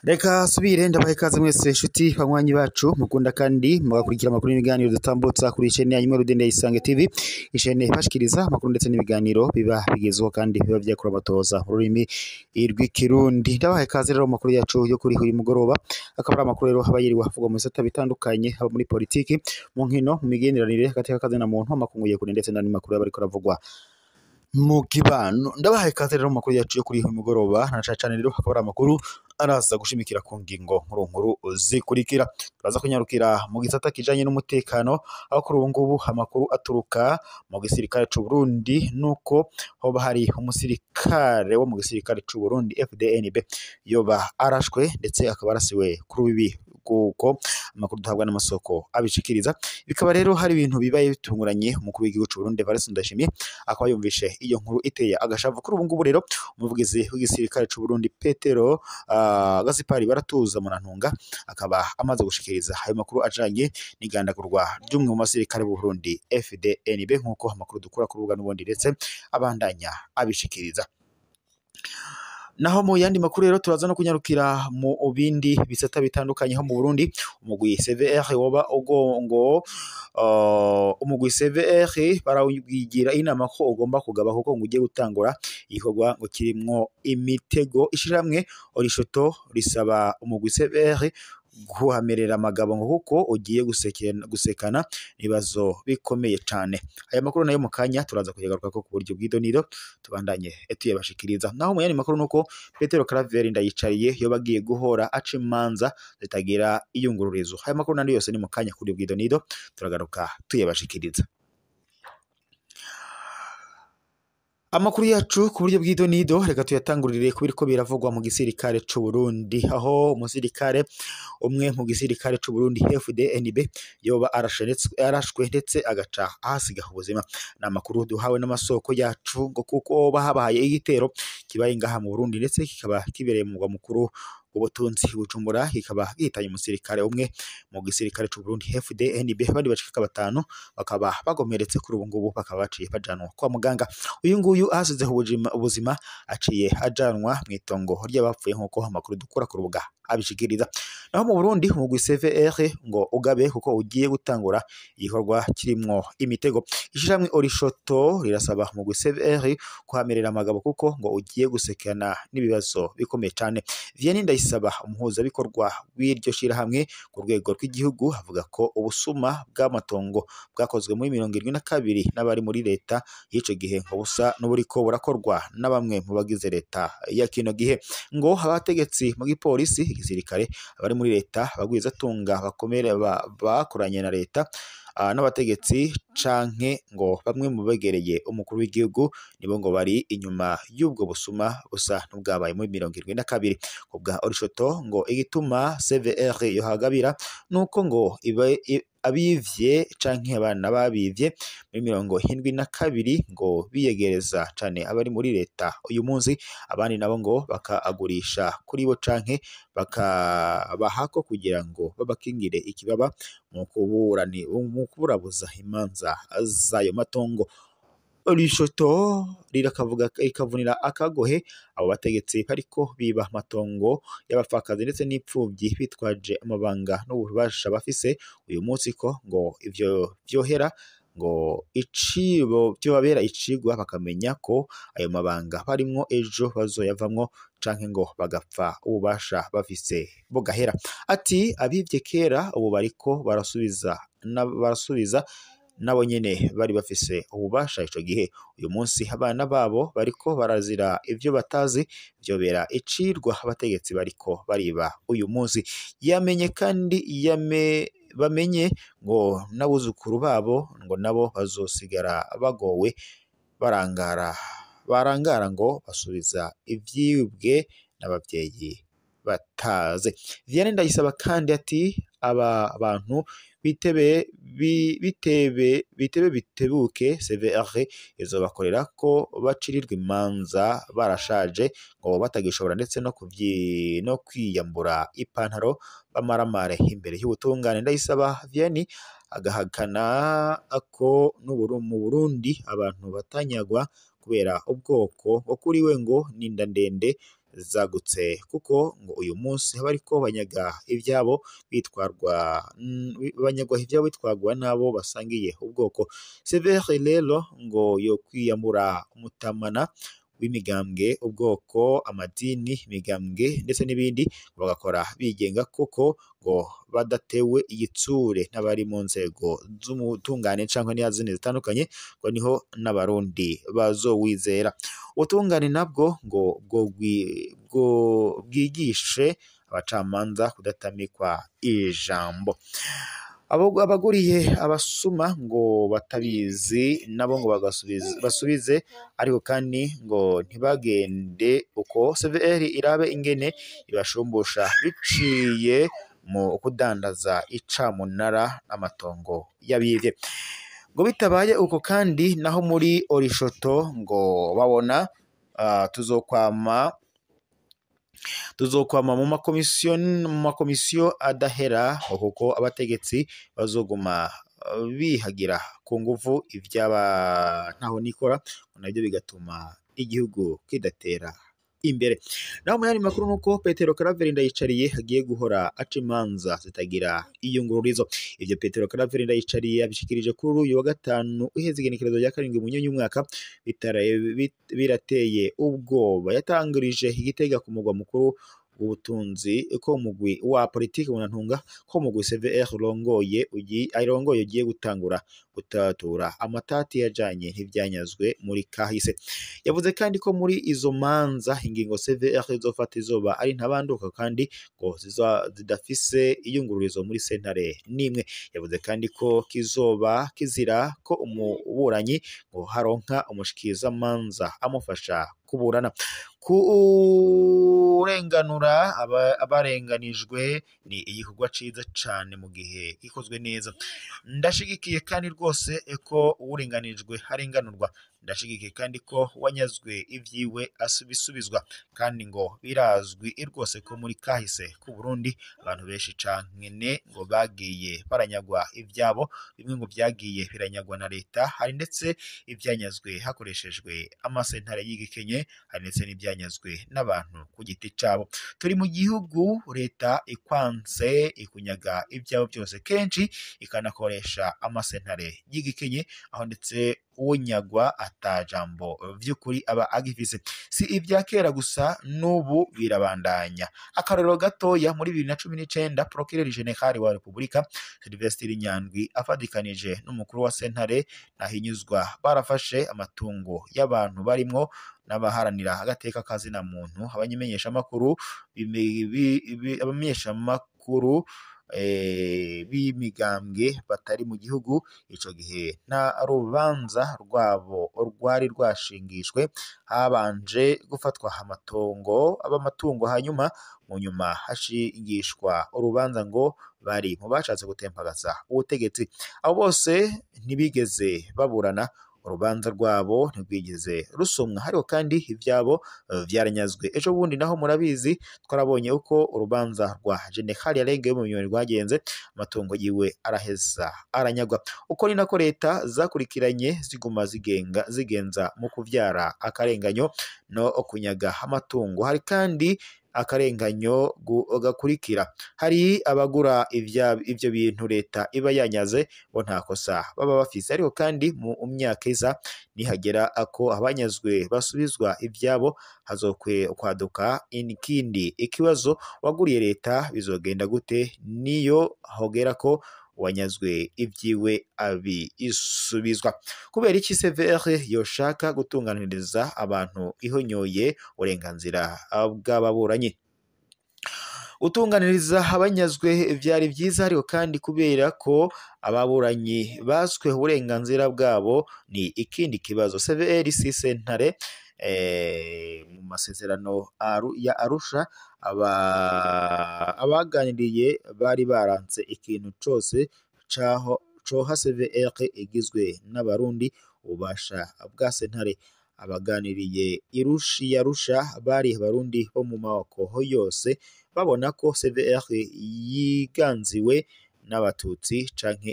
Reka subire ndabaha ikaze mwese inshuti banywanyi bacu mukunda kandi mugakurikira amakuru n'ibiganiro dutambutsa kuri chaîne yanyu Rudende Isange TV, ishene ibashikiriza amakuru ndetse n'ibiganiro biba bigezweho kandi biba vyakura amatoza mu rurimi rw'ikirundi. Ndabaha ikaze rero mu makuru yacu yo kuri uyu mugoroba, akaba ari amakuru rero aba yiriwe avugwa mu bisata bitandukanye, haba muri politiki, mu nkino, mu migenderanire hagati y'akazi na muntu, amakungu ya kure ndetse n'andi makuru aba ariko aravugwa mu kibano. Ndabahaye ikaze rero mu makuru yacu yo kuri uyu mugoroba, na cane cane rero hakaba ari amakuru araza gushimikira ku ngingo nkuru nkuru zikurikira. Turaza kunyarukira mu gisata kijanye n'umutekano, aho kuri ubu ngubu amakuru aturuka mu gisirikare c'u Burundi nuko hoba hari umusirikare wo mu gisirikare c'u Burundi FDNB yoba arashwe ndetse akaba arasiwe kuri bibi kuko amakuru duhabwa n'amasoko abishikiriza. Bikaba rero hari ibintu bibaye bitunguranye, umukuru w'igihugu c'u Burundi Evariste Ndayishimiye akaba yumvishe iyo nkuru iteye agashavu. Kuri ubu ngubu rero umuvugizi w'igisirikare c'u Burundi Petero Gasipari Baratuza Murantunga akaba amaze gushikiriza ayo makuru ajanye n'igandagurwa ry'umwe mu basirikare b'u Burundi FDNB, nk'uko amakuru dukura ku rubuga n'ubundi ndetse abandanya abishikiriza. Naho mu yandi makuru rero turaza no kunyarukira mu bindi bisata bitandukanye ho mu Burundi, umugwi CVR woba ugongo umugwi CVR barawugira inama ko ugomba kugaba kuko ngo ugiye gutangura igikorwa ngo kirimwo imitego. Ishiramwe Orishoto risaba umugwi CVR guhamerera amagabo ngo kuko ugiye gusekana ibibazo bikomeye cane. Aya makuru nayo mu kanya turaza kuyagarukako ku buryo bw'idoniro, tubandanye tuyabashikiriza. Naho mu yandi makuru nuko Petero Claver Ndayicariye yoba agiye guhora aca imanza zitagira iyungururizo. Aya makuru nandi yose ni mu kanya kuri bw'idonido, turagaruka tuyabashikiriza. Amakuru yacu ku buryo bw'idonido reka tuyatangurire ku biriko biravugwa mu gisirikare c'u Burundi, aho umusirikare umwe mu gisirikare c'u Burundi FDNB yoba arashwe ndetse agaca ahasiga ubuzima. Ni amakuru duhawe n'amasoko yacu ngo kuko bahabaye igitero kibaye ngaha mu Burundi ndetse kikaba kibereye mu mugwa mukuru w'ubutunzi Bujumbura, kikaba gihitanye umusirikare umwe mu gisirikare c'u Burundi FDNB, abandi bashika batanu bakaba bagomeretse kuri ubu ngubu bakaba baciye bajanwa kwa muganga. Uyu nguyu ahasize ubuzima aciye ajanwa mw'itongo ry'abapfuye nk'uko amakuru dukura ku rubuga abishikiriza. Naho mu Burundi umugwi CVR ngo ugabe kuko ugiye gutangura igikorwa kirimwo imitego. Ishirahamwe Orishoto rirasaba umugwi CVR kuhamerera amagabo kuko ngo ugiye gusekana n'ibibazo bikomeye cane. Vianney Ndayisaba umuhuzabikorwa w'iryo shirahamwe ku rwego rw'igihugu avuga ko ubusuma bw'amatongo bwakozwe muri 72 n'abari muri leta y'ico gihe ngo busa n'uburiko burakorwa na bamwe mu bagize leta ya kino gihe. Ngo abategetsi mu gipolisi, igisirikare, abari muri leta, abagwizatunga bakomere bakoranye na leta n'abategetsi canke ngo bamwe mu begereye umukuru w'igihugu nibo ngo bari inyuma y'ubwo busuma busa n'ubwabaye muri 72. Kubwa Orishoto ngo igituma CVR yohagabira nuko ngo abivye canke abana babivye muri 72 ngo biyegereza cane abari muri leta uyu munsi, abandi nabo ngo bakaagurisha kuri bo canke bakabahako kugira ngo babakingire ikibaba mu kuburabuza imanza zayo matongo. Orishoto rirakavuga ikavunira akagohe abo bategetsi bariko biba matongo y'abapfakazi ndetse n'ipfuvyi bitwaje amabanga n'ububasha bafise uyu munsi, ko ngo ivyo vyohera ngo icibo byobabera icigwa bakamenya ko ayo mabanga barimwo ejo bazoyavamwo canke ngo bagapfa ububasha bafise bugahera. Ati abivye kera ubu bariko barasubiza nabo nyene bari bafise ububasha ico gihe, uyu munsi abana babo bariko barazira ivyo batazi, vyobera icirwa abategetsi bariko bariba uyu munsi. Yamenye kandi bamenye ngo n'abuzukuru babo ngo nabo bazosigara bagowe barangara ngo basubiza ivyibwe n'abavyeyi bataze. Vianney Ndayisaba kandi ati aba bantu Bitebe bitebe bitebe bitebuke, CVR izobakorera ko bacirirwa imanza barashaje, ngo batagishobora ndetse no kwiyambura ipantaro bamaramare imbere y'ubutungane. Ndayisaba Vianney agahakana ko mu Burundi abantu batanyagwa kubera ubwoko, ngo kuri we ngo ninda ndende zagutse, kuko ngo uyu munsi bariko banyaga ivyabo bitwarwa, banyagwa ivyabo bitwarwa n'abo basangiye ubwoko. CVR rero ngo yo kwiyambura umutamana w'imigambwe, ubwoko, amadini, imigambwe ndetse n'ibindi, bagakora bigenga, kuko ngo badatewe igitsure n'abari mu nzego z'ubutungane canke n'izindi zitandukanye, ngo niho n'abarundi bazowizera. Ubutungane nabwo ngo bwigishe abacamanza kudatamikwa ijambo. Abaguriye abasuma ngo batabizi nabo ngo basubize, ariko kandi ngo ntibagende uko CVR irabe ingene ibashumbusha biciye mu kudandaza icamunara amatongo y'abivye. Ngo bitabaye uko kandi naho muri Orishoto ngo babona tuzokwama mu makomisiyo adahera, kuko abategetsi bazoguma bihagira ku nguvu ivyaba ntaho nikora, nabyo bigatuma igihugu kidatera imbere. Naho mu yandi makuru nuko Petero Claver Ndayicariye agiye guhora aca imanza zitagira iyungururizo. Ivyo Petero Claver Ndayicariye abishikirije kuri uyu wa gatanu uheze igenekerezo rya 7 Munyonyi umwaka birateye ubwoba. Yatangirije Igitega ku mugwa mukuru w'ubutunzi ko umugwi wa politike munantunga ko umugwi CVR urongoye ugiye gutangura gutatura amatati yajanye ntivyanyazwe muri kahise. Yavuze kandi ko muri izo manza ingingo CVR izofata izoba ari ntabanduka, kandi ngo zidafise iyungururizo muri sentare nimwe. Yavuze kandi ko kizoba kizira ko umuburanyi ngo haronka umushikiza manza amufasha kuburana. Kurenganura abarenganijwe ni igikorwa ciza cane mu gihe gikozwe neza. Ndashigikiye kandi rwose ko urenganijwe harenganurwa. Ndashigikiye kandi ko wanyazwe ivyiwe asubisubizwa, kandi ngo birazwi rwose ko muri kahise ku Burundi abantu benshi cankene ngo bagiye baranyagwa ivyabo, bimwe ngo vyagiye biranyagwa na leta, hari ndetse ivyanyazwe hakoreshejwe amasentare y'igikenye, hari ndetse n'ivyanyazwe n'abantu ku giti cabo. Turi mu gihugu leta ikwanse ikunyaga ivyabo byose, kenshi ikanakoresha amasentare y'igikenye, aho ndetse unyagwa atajambo vy'ukuri aba agifise. Si ivya kera gusa, n'ubu birabandanya. Akarorero gatoya, muri 2019 Procureur General wa Republika Sylvestre Nyandwi afadikanije n'umukuru wa sentare Ntahinyuzwa barafashe amatungo y'abantu barimwo n'abaharanira agateka kazina muntu, abamenyeshamakuru b'imigambwe batari mu gihugu. Ico gihe nta rubanza rwabo rwari rwashingishwe, habanje gufatwa amatongo abamatungo, hanyuma mu nyuma hashingishwa urubanza ngo bari mu bashatse gutembagaza ubutegetsi. Abo bose ntibigeze baburana, urubanza rwabo ntirwigeze rusomwa, ariko kandi ivyabo vyaranyazwe. Ejo bundi naho murabizi twarabonye uko urubanza rwa General Yarenge mu Bunyoni rwagenze, amatungo yiwe araheza aranyagwa. Uko ni nako leta zakurikiranye ziguma zigenza mu kuvyara akarenganyo no kunyaga amatungo. Hari kandi akarenganyo gakurikira, hari abagura ivyo bintu leta iba yanyaze bo nta kosa baba bafise, ariko kandi mu myaka iza nihagera ako abanyazwe basubizwa ivyabo hazokwe kwaduka ikindi ikibazo: waguriye leta bizogenda gute niyo hogera ko wanyazwe ibyiwe abisubizwa? Kubera iki CVR yoshaka gutunganiriza abantu ihonyoye uburenganzira bw'ababuranyi? Utunganiriza abanyazwe vyari vyiza, ariko kandi kubera ko ababuranyi baswe uburenganzira bwabo ni ikindi kibazo. CVR si sentare. Mu masezerano ya Arusha abaganiriye bari baranse ikintu cose caho coha CVR igizwe n'abarundi ububasha bwa sentare. Abaganiriye irushi yarusha bari abarundi bo mu maboko yose babona ko CVR yiganziwe n'abatutsi canke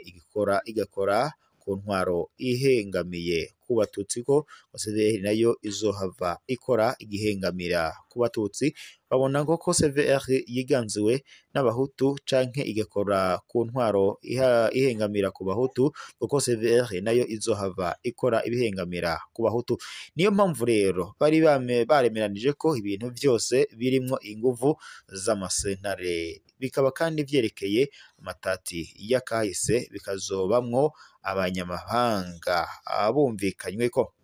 igakora ku ntwaro ihengamiye ku batutsi, ko CVR nayo izohava ikora igihengamira ku batutsi. Babona ko CVR yiganziwe n'abahutu canke igakora ku ntwaro ihengamira ku bahutu, kuko CVR nayo izohava ikora ibihengamira ku bahutu. Niyo mpamvu rero bari baremeranije ko ibintu vyose birimwo inguvu z'amasentare, bikaba kandi vyerekeye amatati y'akahise, bikazobamwo abanyamahanga bumvikanyweko.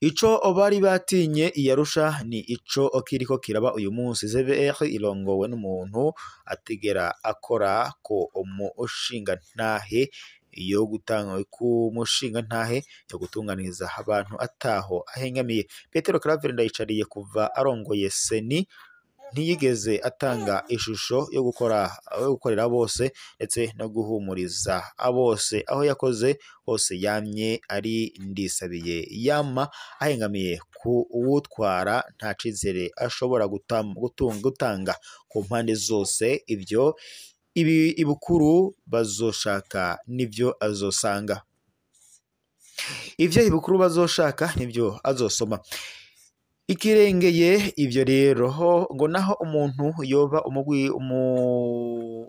Ico bari batinye iyarusha ni ico kiriko kiraba uyu munsi. CVR irongowe n'umuntu atigera akora ko umushingantahe yo gutanga ku mushingantahe yo gutunganiriza abantu ataho ahengamiye. Petero Claver Ndayicariye kuva arongoye Seni ntiyigeze atanga ishusho yo gukorera bose ndetse no guhumuriza abose. Aho yakoze hose yamye ari ndisabiye, yama ahengamiye ku uwutwara, nta cizere ashobora gutanga ku mpande zose. Ivyo ibi ibukuru bazoshaka nivyo azosanga, ivyo ibukuru bazoshaka nivyo azosoma. Ikirengeye ivyo rero ngo naho umuntu yoba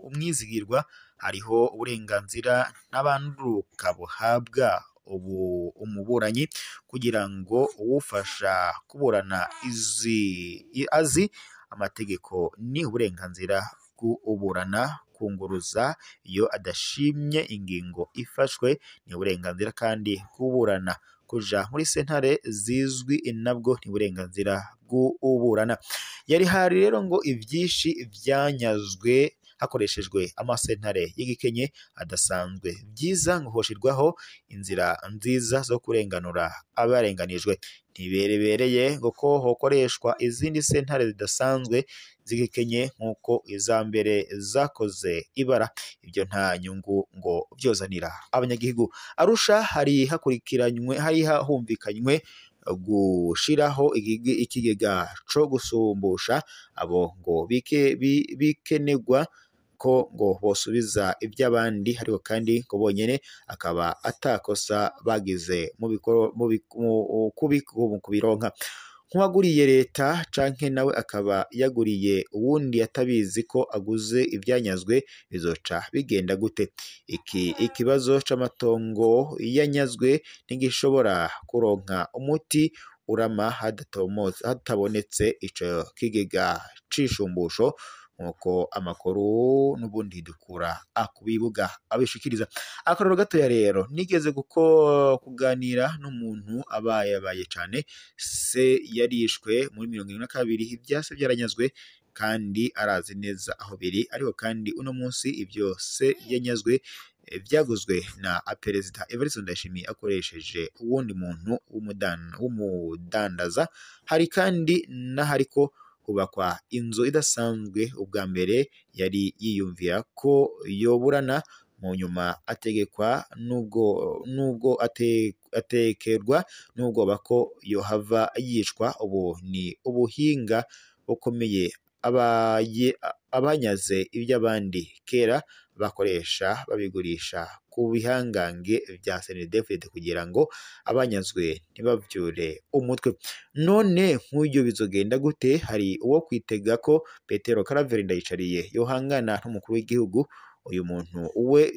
umwizigirwa, hariho uburenganzira n'abanduka buhabwa umuburanyi kugira ngo uwufasha kuburana azi amategeko. Ni uburenganzira bw'uburana kunguruza iyo adashimye ingingo ifashwe, ni uburenganzira kandi bw'uburana kuja muri sentare zizwi, nabwo ni uburenganzira bw'uburana. Yari hari rero ngo ivyinshi vyanyazwe hakoreshejwe amasentare y'igikenye adasanzwe. Vyiza ngo hoshirwaho inzira nziza zo kurenganura abarenganijwe. Ntiberebereye ngo ko hokoreshwa izindi sentare zidasanzwe z'igikenye nk'uko iza mbere zakoze ibara. Ibyo nta nyungu ngo vyozanira abanyagihugu. Arusha hari hakurikiranywe, hari humvikanywe gushiraho ikigega co gusumbusha abo ngo bikenegwa ko ngo bosubiza iby'abandi, ariko kandi ngo bonyene akaba atakosa bagize mu kubironka. Nk'uwaguriye leta canke nawe akaba yaguriye uwundi atabizi ko aguze ivyanyazwe, bizoca bigenda gute? Iki ikibazo c'amatongo yanyazwe ntigishobora kuronka umuti urama hatabonetse ico kigega c'ishumbusho, nkuko amakuru n'ubundi dukura akubibuga abishikiriza. Akaroro gatoya rero, nigeze kuganira n'umuntu abayabaye cane, se yarishwe muri 72, ivyase byaranyazwe kandi arazi neza aho biri, ariko kandi uno munsi ivyo se yanyazwe vyaguzwe na Perezida Evariste Ndayishimiye akoresheje uwundi muntu w'umudandaza. Hari kandi n'ahariko hubakwa inzu idasanzwe. Ubwa mbere yari yiyumvira ko yoburana, mu nyuma ategekwa nubwo atekerwa n'ubwoba ko yohava yicwa. Ubu ni ubuhinga bukomeye abanyaze iby'abandi kera bakoresha babigurisha ku bihangange vya CNDD-FDD kugira ngo abanyazwe ntibavyure umutwe. None nk'uyo bizogenda gute? Hari uwo kwitega ko Petero Claver Ndayicariye yohangana n'umukuru w'igihugu? Uyu muntu we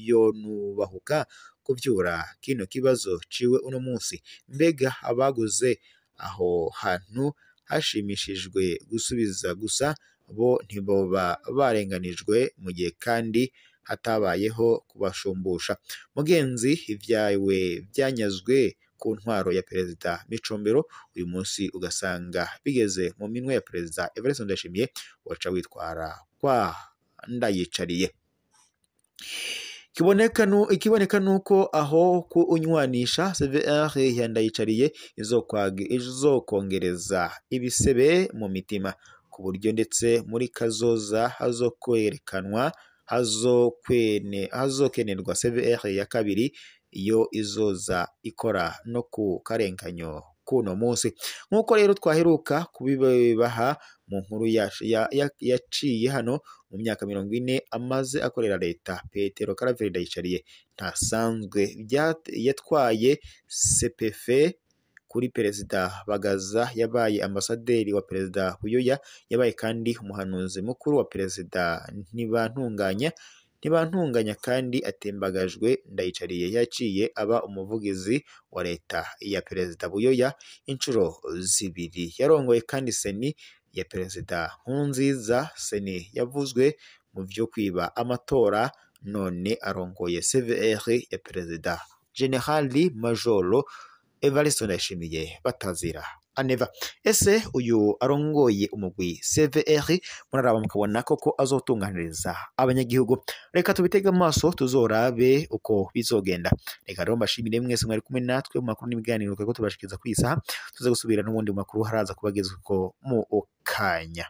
yonubahuka kuvyura kino kibazo ciwe uno munsi? Mbega abaguze aho hantu hashimishijwe gusubiza gusa bo ntiboba barenganijwe, mu gihe kandi hatabayeho kubashumbusha? Mugenzi, ivyawe vyanyazwe ku ntwaro ya Perezida Micombero, uyu munsi ugasanga bigeze mu minwe ya Perezida Evariste Ndayishimiye, waca witwara kwa Ndayicariye. Ikiboneka nuko aho kunywanisha CVR ya Ndayicariye izokongereza ibisebe mu mitima. ku buryo ndetse muri kazoza hazokwerekanwa hazokenerwa CVR ya kabiri iyo izoza ikora no ku karenganyo kuno munsi. Nk'uko rero twaheruka kubibaha mu nkuru yaciye hano, mu myaka 40 amaze akorera leta, Petero Karaveri Ndayicariye ntasanzwe yatwaye CPF kuri Perezida Bagaza, yabaye ambasaderi wa Perezida Buyoya, yabaye kandi umuhanuzi mukuru wa Perezida Ntibantunganya kandi atembagajwe. Ndayicariye yaciye aba umuvugizi wa leta ya Perezida Buyoya inshuro zibiri. Yarongoye kandi Seni ya Perezida Nkurunziza, Seni yavuzwe mu vyo kwiba amatora, none arongoye CVR ya Perezida Generali Majoro Evariste Ndayishimiye batazira Aneva. Ese uyu arongoye umugwi CVR muraraba mukabona koko azotunganiriza abanyagihugu? Reka tubitege amaso tuzorabe uko bizogenda. Reka rero mbashimire mwese mwari kumwe natwe mu makuru n'ibiganiro twari tubashikiriza ku isaha. Tuze gusubira n'ubundi mu makuru haraza kubageza uko mu kanya.